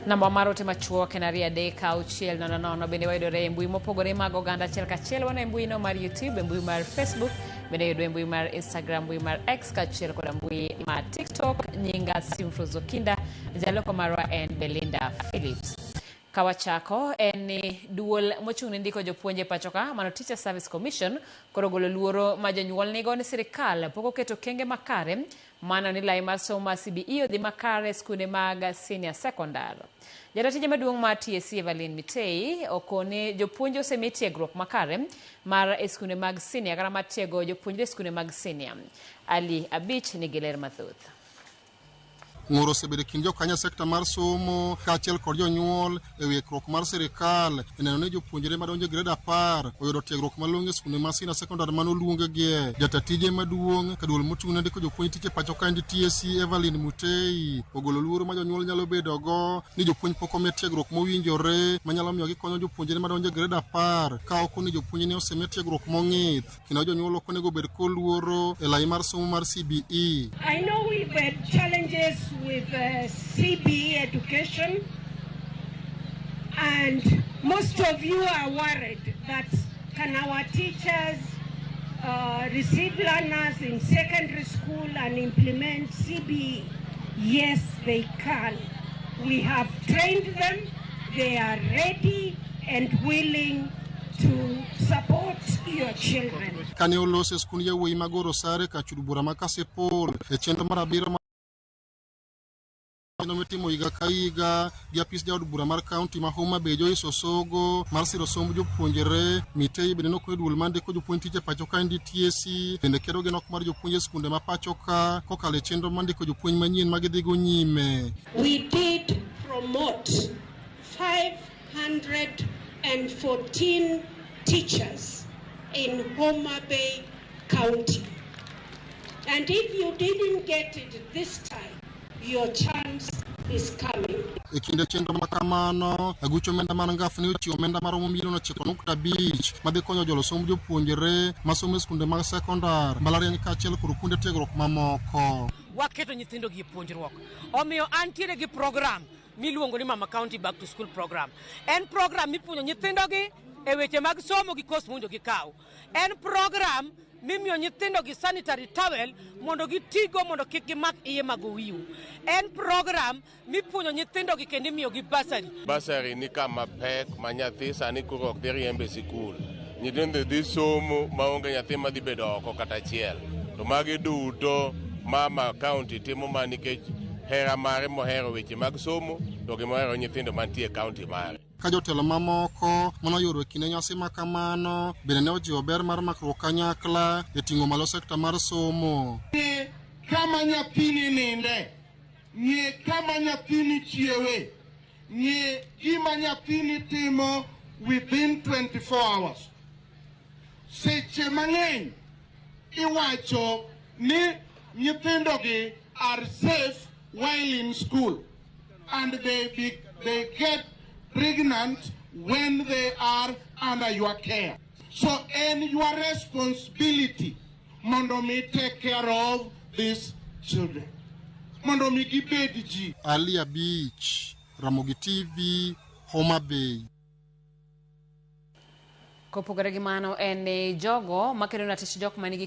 Namba mar ote machuok en 23600. Bende wayudore e mbui mopogore mag oganda achiel kachiel. Wan e mbui no mar YouTube, e mbui mar Facebook, bende yudwa e mbui mar Instagram, mbui mar X kaachiel koda mbui mar TikTok. Nyinga Simfrozo Kinda, jaloko marwa en Belinda Phillips. Kawachako en ni duol mochung' ne ndiko jopuonj e pachoka mano Teacher Service Commission koro ogolo luoro ma jonyuol nigo ni sirikal pok oketo okenge makare mano ni lai mar somo mar CBE odhi makare e skunde mag senior secondar. Jatatije maduong' mar TSC Evelyn Mitei okoni jopuonj osemi tiegruok makare mar e skunde mag senior kata mar tiego jopuonjre e skunde mag senior. Ali Abich nigi ler mathoth. Ng'ur osebedo e kind jokanyo e sekta mar somo kaachiel kod jonyuol e wi ikruok mar sirikal e neno ni jopuonjre madonjo e gred 10 oyudo tiegruok malong'o e skunde ma senior secondary mane oluonggie. Jata tije maduong' ka duol mochung' ne ndiko jopuonj tich e pacho kaendi TSC Evelyn Mutei ogolo luoro ma jonyuol nyalo bedogo ni jopuonj pok omi tiegruok mowinjore manyalo miyo gikonyo jopuonjre madonjo e gred 10 ka ok ni jopuonj ne osemi tiegruok mong'ith. Kendo jonyuol ok onego obed koluoro e lai mar somo mar CBE. I know we've had challenges with CBE education, and most of you are worried that can our teachers receive learners in secondary school and implement CBE? Yes, they can. We have trained them. They are ready and willing to support your children. Kane oloso e skund yawuoyi mag Oro Sare kar chud bura ma Kasipul e chenro mar abiriyo chenro mitimo higa ka higa gi apis jaod bura mar kaunti ma Homa Bay Joyce Osogo mar siro somb jopuonjre. Mitei bende nokwedo duol mar ndiko jopuonj tich e pacho kaendi TSC bende kedo gi nok mar jopuonj e skunde ma pacho ka kokalo e chenro mar ndiko jopuonj manyien ma gidhigo nyime. We did promote 514 teachers in Homa Bay County. And if you didn't get it this time, your chance is coming. E kinde chenro ma kamano, aguch omenda mar ngaf ne ochiwo omenda maromo milion 9.5 madhi konyo jolo somb jopuonjre masomo e skunde mag sekondar, mbalariany kaachiel kod kuonde tiegruok mamoko. Waketo nyithindo gi e puonjruok. Omiyo antiere gi program miluongo ni Mama County Back to School Program. En program mipuonjo nyithindogi e weche mag somo gi kos mowinjo gikaw. En program mimiyo nyithindo gi sanitary towel mondo gitigo mondo kik gimak iye mag owiu. En program mipuonjo nyithindo gi kendo imiyogi bursary. Bursary ni kama pek ma nyathi sani koro ok dhi riembe e sikul. Nyithindo dhi somo maonge nyathi madhi bedo oko kata achiel. To magi duto Mama County timo ma nikech hera mare mohero weche mag somo to gi mohero nyithindo mantie e county mare. Ka jotelo mamoko manoyuoro e kinde nyasi ma kamano bende ne ojiwo ber mar makruok kanyakla e ting'o malo sekta mar somo. Ng'e kama nyathini ninde, ng'e kama nyathini chiewe, ng'e gima nyathini timo within 24 hours. Seche mang'eny iwacho ni nyithindogi are safe while in school and they get pregnant when they are under your care. So en your responsibility mondo mi take care of these children. Mondo mi gibed ji. Ali Abich, Ramogi TV, Homa Bay. Kopogore gi mano en ni jogo makedo na tich jok manigi